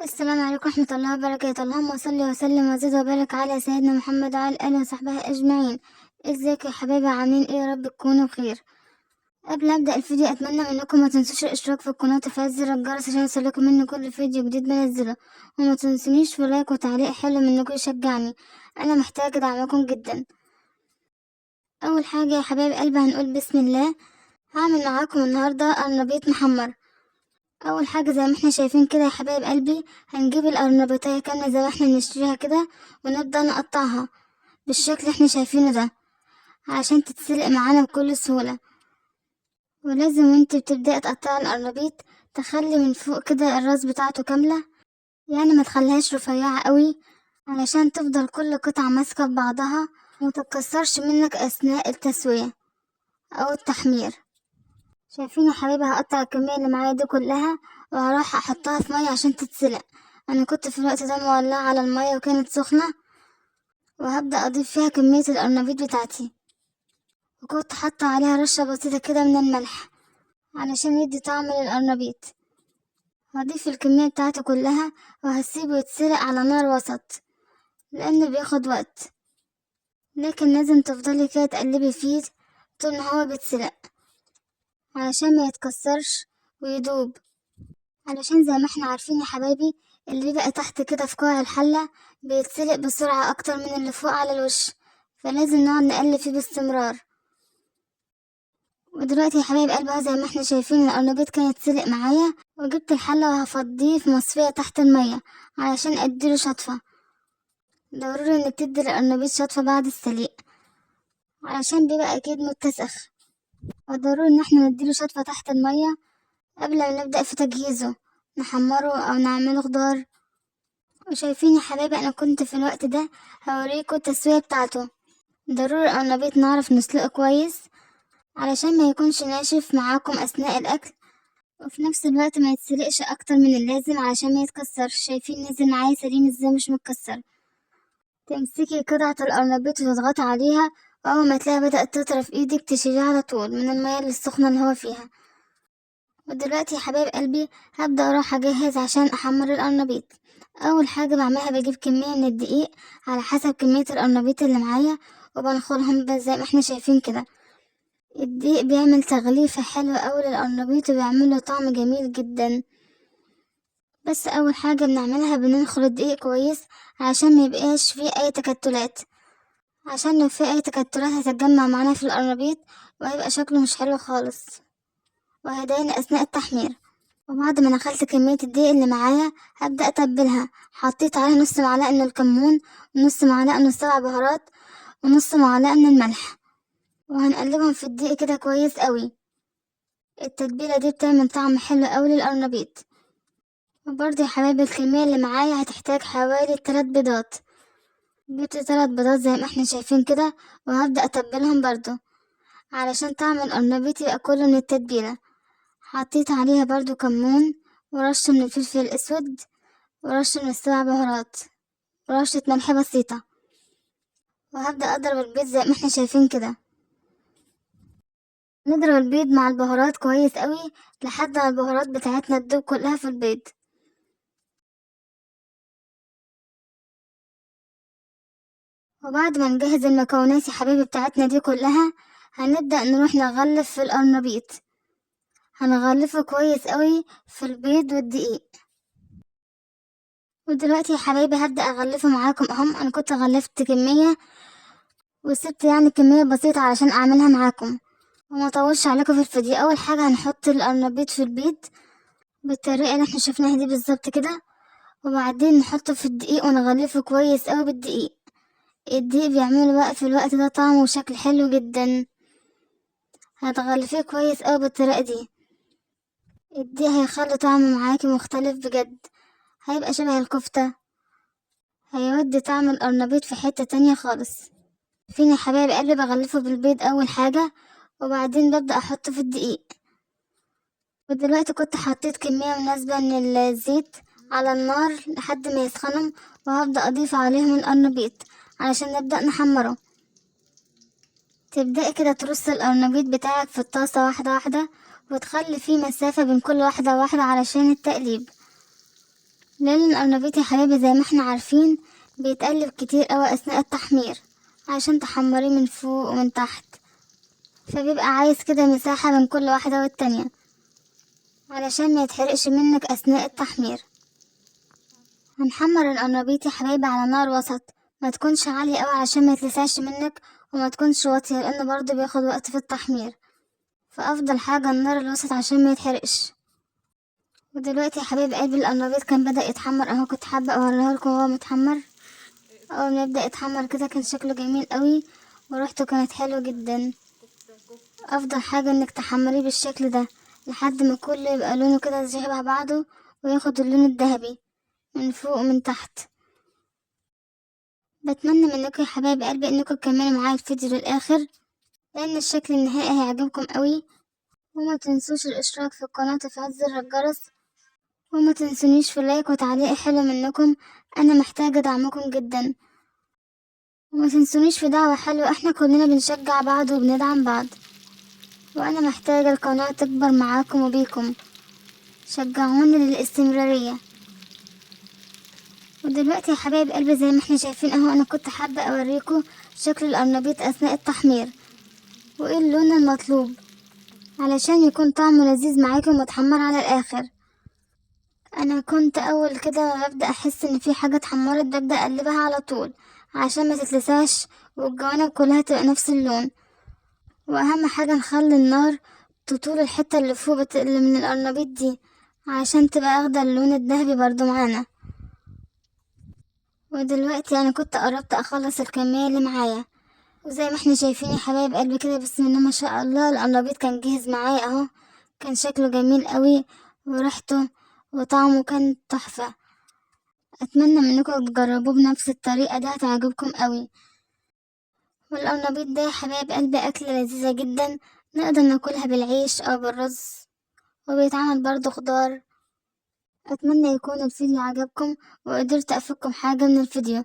السلام عليكم ورحمة الله وبركاته. اللهم صل وسلم وزد وبارك على سيدنا محمد وعلى آله وصحبه أجمعين. ازيك يا حبايبي، عاملين ايه؟ يا رب تكونوا بخير. قبل ما ابدا الفيديو اتمنى منكم ما تنسوش الاشتراك في القناه وتفعيل زر الجرس عشان يوصلكم مني كل فيديو جديد بنزله، وما تنسونيش في like وتعليق حلو منكم يشجعني، انا محتاجه دعمكم جدا. اول حاجه يا حبايب قلبي هنقول بسم الله. هعمل معاكم النهارده قرنبيط محمر. اول حاجه زي ما احنا شايفين كده يا حبايب قلبي، هنجيب القرنبيطيه كامله زي ما احنا بنشتريها كده، ونبدا نقطعها بالشكل اللي احنا شايفينه ده عشان تتسلق معانا بكل سهوله. ولازم وانت بتبدأي تقطعي القرنبيط تخلي من فوق كده الراس بتاعته كاملة، يعني ما تخليهاش رفيعة قوي علشان تفضل كل قطعة ماسكة في بعضها وما تتكسرش منك اثناء التسوية او التحمير. شايفين يا حبايبي، هقطع الكمية اللي معايا دي كلها وهروح احطها في مية عشان تتسلق. انا كنت في الوقت ده مولعة على المية وكانت سخنة، وهبدأ اضيف فيها كمية القرنبيط بتاعتي، وكنت حاطة عليها رشة بسيطة كده من الملح علشان يدي طعم للقرنبيط. هضيف الكمية بتاعته كلها وهسيبه يتسلق على نار وسط لأنه بياخد وقت، لكن لازم تفضلي كده تقلبي فيه طول ما هو بيتسلق علشان ما يتكسرش ويدوب. علشان زي ما احنا عارفين يا حبايبي، اللي بيبقى تحت كده في قاع الحلة بيتسلق بسرعة أكتر من اللي فوق على الوش، فلازم نقعد نقلب فيه باستمرار. ودلوقتي يا حبايب قلبي اهو زي ما احنا شايفين القرنبيط كان اتسلق معايا، وجبت الحلة وهفضيه في مصفية تحت المية علشان اديله شطفة. ضروري انك تدي القرنبيط شطفة بعد السليق علشان بيبقى اكيد متسخ، وضروري ان احنا نديله شطفة تحت المية قبل ما نبدأ في تجهيزه، نحمره او نعمله خضار. وشايفين يا حبايبي انا كنت في الوقت ده هوريكم التسوية بتاعته. ضروري القرنبيط نعرف نسلقه كويس علشان ما يكونش ناشف معاكم اثناء الاكل، وفي نفس الوقت ما يتسلقش اكتر من اللازم علشان ما يتكسرش. شايفين نزل معايا سليم ازاي مش متكسر. تمسكي قطعة القرنبيط وتضغطي عليها، واول ما تلاقيها بدأت تطرى في ايدك تشيليها على طول من المية السخنة اللي هو فيها. ودلوقتي يا حبايب قلبي هبدأ اروح اجهز عشان احمر القرنبيط. اول حاجة بعملها بجيب كمية من الدقيق على حسب كمية القرنبيط اللي معايا، وبنخلهم زي ما احنا شايفين كده. الدقيق بيعمل تغليفة حلوة أوي للقرنبيط وبيعمله طعم جميل جدا. بس أول حاجة بنعملها بننخل الدقيق كويس عشان ما يبقاش فيه أي تكتلات، عشان لو فيه أي تكتلات هتتجمع معانا في القرنبيط وهيبقى شكله مش حلو خالص وهيضايقني أثناء التحمير. وبعد ما نخلت كمية الدقيق اللي معايا هبدأ أتبلها. حطيت عليها نص معلقة من الكمون ونص معلقة من السبع بهارات ونص معلقة من الملح، وهنقلبهم في الدقيق كده كويس قوي. التتبيلة دي بتعمل طعم حلو قوي للقرنبيط. وبرضه يا حبايبي الكمية اللي معايا هتحتاج حوالي 3 بيضات. جبت 3 بيضات زي ما احنا شايفين كده، وهبدأ اتبلهم برضه علشان طعم القرنبيط يبقى كله من التتبيلة. حطيت عليها برضه كمون ورشة من الفلفل الأسود ورشة من السبع بهارات ورشة ملح بسيطة، وهبدأ أضرب البيض زي ما احنا شايفين كده. نضرب البيض مع البهارات كويس قوي لحد ما البهارات بتاعتنا تدوب كلها في البيض. وبعد ما نجهز المكونات يا حبايبي بتاعتنا دي كلها هنبدأ نروح نغلف في القرنبيط. هنغلفه كويس قوي في البيض والدقيق. ودلوقتي يا حبايبي هبدأ أغلفه معاكم اهم. أنا كنت غلفت كمية وسبت كمية بسيطة علشان أعملها معاكم وما اطولش عليكم في الفيديو. اول حاجه هنحط القرنبيط في البيض بالطريقه اللي احنا شفناها دي بالظبط كده، وبعدين نحطه في الدقيق ونغلفه كويس قوي بالدقيق. الدقيق بيعمله بقى في الوقت ده طعم وشكل حلو جدا. هتغلفيه كويس قوي بالطريقه دي، الدقيق هيخلي طعمه معاكي مختلف بجد، هيبقى شبه الكفته، هيودي طعم القرنبيط في حته تانية خالص. فين يا حبايب قلبي بغلفه بالبيض اول حاجه، وبعدين ببدأ احطه في الدقيق. ودلوقتي كنت حطيت كمية مناسبة من الزيت على النار لحد ما يسخنوا، وهبدأ اضيف عليهم القرنبيط علشان نبدأ نحمره. تبدأي كده ترص القرنبيط بتاعك في الطاسة واحدة واحدة، وتخلي فيه مسافة بين كل واحدة وواحدة علشان التقليب. لان القرنبيط يا حبايبي زي ما احنا عارفين بيتقلب كتير قوي اثناء التحمير عشان تحمريه من فوق ومن تحت، فبيبقى عايز كده مساحة من كل واحدة والتانية علشان ما يتحرقش منك اثناء التحمير. هنحمر القرنبيط يا حبايبي على نار وسط، ما تكونش عالية قوي عشان ما يتلسعش منك، وما تكونش واطية لانه برضو بياخد وقت في التحمير، فافضل حاجة النار الوسط عشان ما يتحرقش. ودلوقتي يا حبايب قلبي القرنبيط كان بدأ يتحمر اهو، كنت حابة اوريه لكم وهو متحمر. اول ما يبدأ يتحمر كده كان شكله جميل قوي وريحته كانت حلوة جدا. افضل حاجة انك تحمريه بالشكل ده لحد ما كله يبقى لونه كده شبه بعضه وياخد اللون الذهبي من فوق ومن تحت. بتمنى منكم يا حبايب قلبي انكم تكملوا معايا الفيديو للاخر لان الشكل النهائي هيعجبكم قوي. وما تنسوش الاشتراك في القناة وتفعيل زر الجرس، وما تنسونيش في لايك وتعليق حلو منكم، انا محتاجة دعمكم جدا. وما تنسونيش في دعوة حلوة، احنا كلنا بنشجع بعض وبندعم بعض، وانا محتاجة القناة تكبر معاكم وبيكم، شجعوني للاستمرارية. ودلوقتي يا حبايب قلبي زي ما احنا شايفين اهو، انا كنت حابة اوريكم شكل القرنبيط اثناء التحمير وايه اللون المطلوب علشان يكون طعمه لذيذ معاكم ومتحمر على الاخر. انا كنت اول كده ما ببدأ احس ان في حاجة اتحمرت ببدأ اقلبها على طول عشان ما تتلسعش والجوانب كلها تبقى نفس اللون. واهم حاجة نخلي النار تطول الحتة اللي فوق اللي من القرنبيط دي عشان تبقى اخدة اللون الذهبي برضو معانا. ودلوقتي انا كنت قربت اخلص الكمية اللي معايا، وزي ما احنا شايفين يا حبايب قلبي كده بسم الله ما شاء الله القرنبيط كان جاهز معايا اهو، كان شكله جميل قوي وريحته وطعمه كان تحفة. اتمنى منكم تجربوه بنفس الطريقة دي هتعجبكم قوي. والقرنبيط ده يا حبايب قلبي اكلة لذيذة جدا، نقدر ناكلها بالعيش او بالرز، وبيتعمل برضو خضار. اتمنى يكون الفيديو عجبكم وقدرت افيدكم حاجة من الفيديو،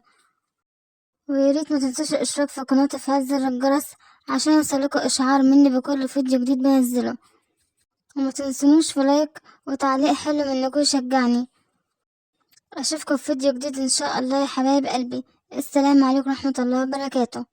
وياريت ما تنسوش الاشتراك في قناة وتفعيل زر الجرس عشان يوصلكوا اشعار مني بكل فيديو جديد بنزله. وما تنسونوش في لايك وتعليق حلو منكم يشجعني. اشوفكم في فيديو جديد ان شاء الله يا حبايب قلبي. السلام عليكم ورحمة الله وبركاته.